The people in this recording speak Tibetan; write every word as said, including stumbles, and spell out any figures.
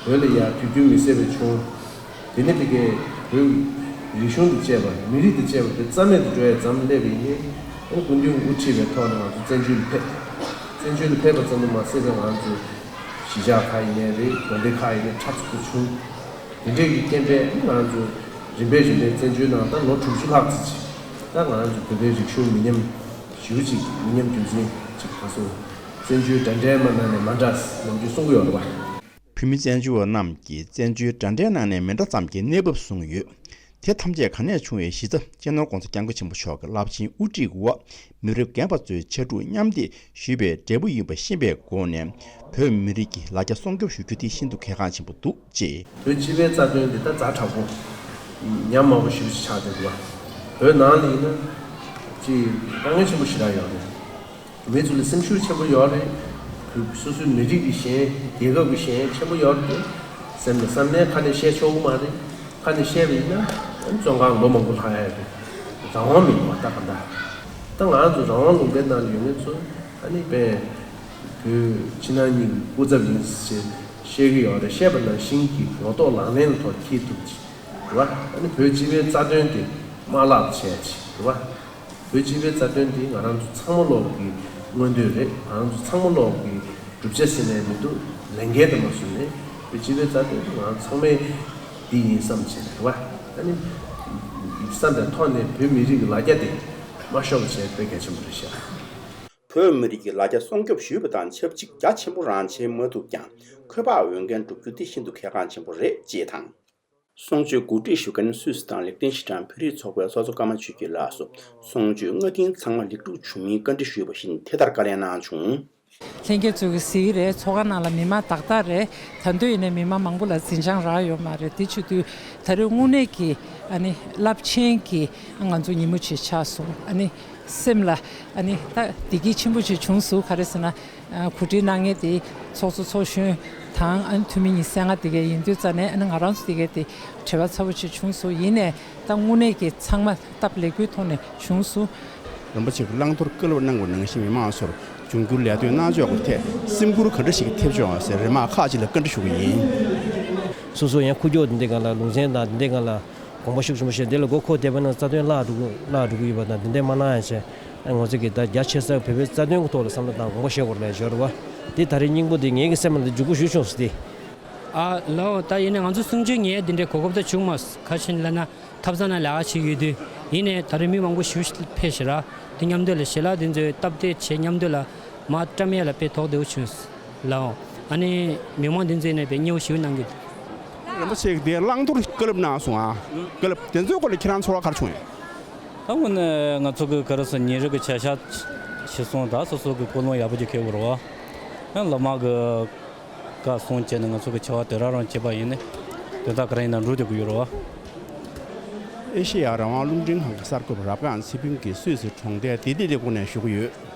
བོད་ལ་ཡ་དུས་རྒྱུན་མི་སེར་བས་བྱུང་། དེ་ནས་དེ་གའི་བོད་རིག་གཞུང་དང་བཅས་པ་མི་རིགས་དང་བཅས་པ་དེ་རྩ་མེད་དུ་འགྲོ་ཡ་ཙམ་སླེབས་པ་ཡིན་ནའི། ཨོ་སྐུ་མདུན་དབུ་ཁྲིད་པའི་ཐོག་ནས་ང་ཚོ་བཙན་བྱོལ་ལ་ཕེབས། བཙན་བྱོལ་ལ་ཕེབས་པ་ཙམ་དུ་མ་ཟད་པའི་ང་ཚོ་གཞིས་ཆགས་ཁག་ཡིན་ནའི་རེད། དགོན་སྡེ་ཁག་ཡིན་ནའི་ཁྲག་ཚུགས་པོ་བྱུང་། དེ་འདྲས་ཀྱི་རྐྱེན་པས་ང་ཚོ་རིམ་པས་རིམ་པས་བཙན་བྱོལ་ནང་ད་ལོ་དྲུག་ཅུ་ལྷག་ཙམ་ཅིག་ད་ང་ཚོ་བོད་པའི་རིག་གཞུང་མི་ཉམས་ཞེ་པོ་ཅིག་མི་ཉམས་རྒྱུན་འཛིན་ཅིག་ག་སོང་། བཙན་བྱོལ་འདྲ་འདྲའི་མ་ནང་ནས་མ་འདྲ་ནམ་རྒྱུན་གསུང་གི་ཡོད་རེད་བ། བོད་མི་བཙན་བྱོལ་བ་རྣམས་ཀྱིས་བཙན་བྱོལ་འདྲ་འདྲའི་ནང་ནས་མི་འདྲ་ཙམ་གྱི་གནས་བབ་བཟུང་ཡོད། དེ་ཐམས་ཅད་ག་ནས་བྱུང་བའི་གཞི་རྩ་སྤྱི་ནོར་༸གོང་ས་༸སྐྱབས་མགོན་ཆེན་པོ་མཆོག་གི་རླབས་ཆེན་དབུ་ཁྲིད་འོག་མི་རབས་རྒན་པ་ཚོའི་ཕྱར་གྲུ་མཉམ་འདེགས་ཞུས་པའི་འབྲས་བུ་ཡིན་པ་ཤེས་པའི་སྒོ་ནས་བོད་མི་རིགས་ཀྱི་ལ་རྒྱ་སྲུང་སྐྱོབ་ཞུ་རྒྱུ་དེ་ཤིན་ཏུ་གལ་འགངས་ཆེན་པོ་འདུག་ཅེས། བོད་སྤྱི་པའི་རྩ་དོན་འདི་ད་ཛ་དྲག་པོ་ཉམས་དམའ་པོ་ཞེ་པོ་ཅིག་ཆགས་བསྡད་འདུག་བ། བོད་ནང་ལ་ཡིན་ན་ཅིག་དཀའ་ངལ་ཆེན་པོ་ཞེ་དྲག་ཡོད་རེད། མི་ཚོ་ལ་སེམས་ཤུགས་ཆེན་པོ་ཡོད་རེད། བོད་སོ་སོའི་མི་རིགས་ཀྱི་ཞེན། རྒྱལ་ཁབ་ཀྱི་ཞེན་ཆེན་པོ་ཡོད་རེད། སེམས་ལ་བསམ་ནས་ཁ་ནས་བཤད་ཆོག་གི་མ་རེད། ཁ་ནས་བཤད་པ་ཡིན་ན་བཙོན་ཁང་ལོ་མང་པོ་ལྷག་ཡ་རེད། རང་དབང་མི་འདུག་བ། ད་ག་འདྲ། ད་ང་ཚོ་རང་དབང་ལུང་པའི་ནང་ལ་ཡོད་མཁན་ཚོ་ཨ་ནི་དཔེ་བོད་ཕྱི་ནང་གཉིས་ཀྱི་སྐུ་ཚབ་ཡིན་ཟེར་བཤད་ཀྱི་ཡོད་རེད། བཤད་པ་ནང་བཞིན་གྱི་ངོ་ཐོག་ལག་ལེན་ལ་ཐོག་འཁྱེར་ཐུབ་ཅིག་རེད་བ། ཨ་ནི་བོད་སྤྱི་པའི་རྩ་དོན་དེ་མ་བརླག་པ་བྱས་ཅིག་རེད་བ། བོད་སྤྱི་པའི་རྩ་དོན་འདི་ང་རང་ཚོ་ཚང་མ་ལོག་གི་མངོན་འདོད་རེད། ང་རང་ཚོ་ཚང་མ་ལོག་གི་བསྒྲུབ་བྱ་ཟེར་ནས་མི་འདུག་ལས་འགན་དུ་མ་བཟུང་ནས་བོད་སྤྱི་པའི་རྩ་དོན་འདི་ང་རང་ཚང་མའི་འདི་ཡིན་བསམ་བྱས་རེད་བ། ཨ་ནི་བསམ་པའི་ཐོག་ནས་བོད་མི་རིགས་ཀྱི་ལ་རྒྱ་དེ་མ་ཤོར་བ་བྱས་དཔེ་གལ་ཆེན་པོ་རེད་ཤག་བོད་མི་རིགས་ཀྱི་ལ་རྒྱ་སྲུང་སྐྱོབ་ཞུས་པ་དང་ཆབས་ཅིག་རྒྱ་ཆེན་པོ་རང་བྱེད་མ་ཐུབ་ཀྱང་འཁོས་དཔག་འོས་འགན་བསྒྲུབ་རྒྱུ་དེ་ཤིན་ཏུ་གལ་འགངས་ཆེན་པོ་རེད་ཅེས་དང་། གསུང་ཆོས་གོ་སྒྲིག་ཞུ་མཁན་སུད་སི་དང་ལིག་ཏེན་ཤི་ཏན་བོད་རིགས་ཚོགས་པའི་ཚོགས་གཙོ་ཀརྨ་ཆོས་སྐྱིད་ལགས་སུ་གསུང་ཆོས་སྔ་རྟིང་ཚང་མ་ལེགས་གྲུབ་བྱུང་མིན་བཀའ་འདྲི་ཞུས་པ་བཞིན་དེ་ལྟར་བཀའ་ལན་གནང་བྱུང་། ལྷན་རྒྱས་ཚོས་ཀྱིས་གཟིགས་ཀྱི་རེད། ཚོགས་ཁང་ནང་ལ་མི་མང་དག་དག་རེད། ད་དུང་ཡིན་ནའི་མི་མང་མང་པོ་ལ་འཛིན་བྱང་རག་ཡོད་མ་རེད། དེ་བྱེད་དུས་ད་རེས་དངོས་གནས་ཀྱི་ཨ་ནི་རླབས་ཆེན་གྱི་ང་ཚོ་ཉིན་མོ་ཅིག་ཆགས་སོང་། ཨ་ནི་སེམས་ལ་ཨ་ནི་ད་བདེ་སྐྱིད་ཆེན་པོ་ཅིག་བྱུང་སོང་། ག་རེ་ཟེར་ན། གོ་སྒྲིག་གནང་མཁན་དེ་ཚོགས་གཙོ་ཚོགས་གཞོན་དང་ཨ་ནི་འཐུས་མི་ཉི་ཤུ་རྩ་ལྔ་དེ་ག་ཡིན་དུས་ཙ་ནས་ཨ་ནི་ང་རང་ཚོ་དེ་ག་དེ་བྲེལ་བ་ཚ་པོ་ཅིག་བྱུང་སོང་། ཡིན་ནའི་ད་དངོས་གནས་ཀྱི་ཚང་མ་སྟབས་ལེགས་པོའི་ཐོག་ནས་བྱུང་སོང་། རིན་པོ་ཆེ་གིས་བླང་དོར་བཀའ་སློབ་གནང་བ་ནང་བཞིན་མི་མང་ཚོར་འབྱུང་འགྱུར་ལས་དོན་གནང་ཕྱོགས་ཀྱི་ཐད་སེམས་ཁུར་ག་འདྲ་ཞིག་ཐེབས་བྱུང་བ་ཟེར་རེ་མ་ཁག་ཅིག་ལ་བཀའ་འདྲི་ཞུ་གི་ཡིན། སོ་སོ་ཡང་ཁུག་ཀྱོག་དེ་འདྲའི་སྒང་ལ་ལུང་ཚན་དང་དེ་འདྲའི་སྒང་ལ། དགོངས་པ་ཤུགས་ཆེན་པོ་བཞེས། འདི་ལ་མགོ་འཁོར་བསྡད་པ་ན་རྩ་དོན་བརླག་འགྲོ་གི་བརླག་འགྲོ་གི་ཡོད་པ་དང་། འདི་འདྲའི་མ་གནང་ཡ་བྱས། ཨ་ང་ཚོ་གི་ད་རྒྱ་ཆེ་ས་བོད་པའི་རྩ་དོན་གྱི་ཐོག་ལ་བསམ་བློ་བཏང་དགོངས་པ་བཞེས་དགོས་རེད་ལབ་ཡ་ཅིག་ཡོད་རེད་བ། འདི་ད་རེས་སྙིང་པོ་འདི་ངེད་ཀྱི་སེམས་ལ་འདི་འཇུག་པོ་ཞུ་བྱུང་སོང་སྟེ། ཨ་ལའོ། ད་ཡིན་ནའི་ང་ཚོ་གསུང་ཆོས་ཉན་ཡ་འདི་འདྲའི་གོ་སྐབས་ད་བྱུང་མ་སོང་། ག་རེ་ཟེར་ན་ཐབ་ཚང་ནང་ལས་ཀ་བྱེད་ཡོད་དུས། ཡིན་ནའི་ད་རེས་མི་མང་པོ་ཞེ་པོ་ཕེབས་ཤག་ར། དེ་མཉམ་དུ་ལ་ཞལ་ལག་འདི་ཚོའི་སྟབས་བདེ་བྱས་མཉམ་དུ་ལ་མར་བཀྲམ་ཡ་ལ་དཔེ་དོགས་བདེ་པོ་བྱུང་། ལའོ། ཨ་ནི་མི་མང་འདི་ཚོ་ནས་དཔེ་མཉེས་པོ་ཞེ་པོ་གནང་གི་འདུག་རིན་པོ་ཆེ་གིས་དེ་བླང་དོར་བཀའ་སློབ་གནང་སོང་ཨ། བཀའ་སློབ་དེ་ཚོའི་སྐོར་ལ་ཁྱེད་རང་ཚོར་བ་ག་རེ་བྱུང་ཡོད། ད་དངོས་གནས་ང་ཚོ་གི་ག་རེ་ཟེར། ཉིན་རེ་གི་བྱ་གཞག་བྱེད་སོང་། ད་སོ་སོ་གི་ཀུན་སློང་ཡག་པོ་ཅིག་འཁྱེར་དགོས་རེད་བ། ཡང་སློབ་མ་གི་བཀའ་གསུང་བྱས་ནས་ང་ཚོ་གི་བྱ་བ་དེ་རང་རང་བྱེད་པ་ཡིན་ནའི་དོན་དག་ག་རེ་ཡིན་ན་འགྲུབ་བསྡད་ཀྱི་ཡོད་རེད་བ། ཨེ་ཤེ་ཡ་རང་དབང་རླུང་འཕྲིན་ཁང་གི་གསར་འགོད་པ་རབ་སྒང་ཚེ་ཕུན་གྱིས་སུད་སི་གྲོང་རྡལ་དི་ལི་ལ་སྒུག་ནས་ཞུ་གི་ཡོད།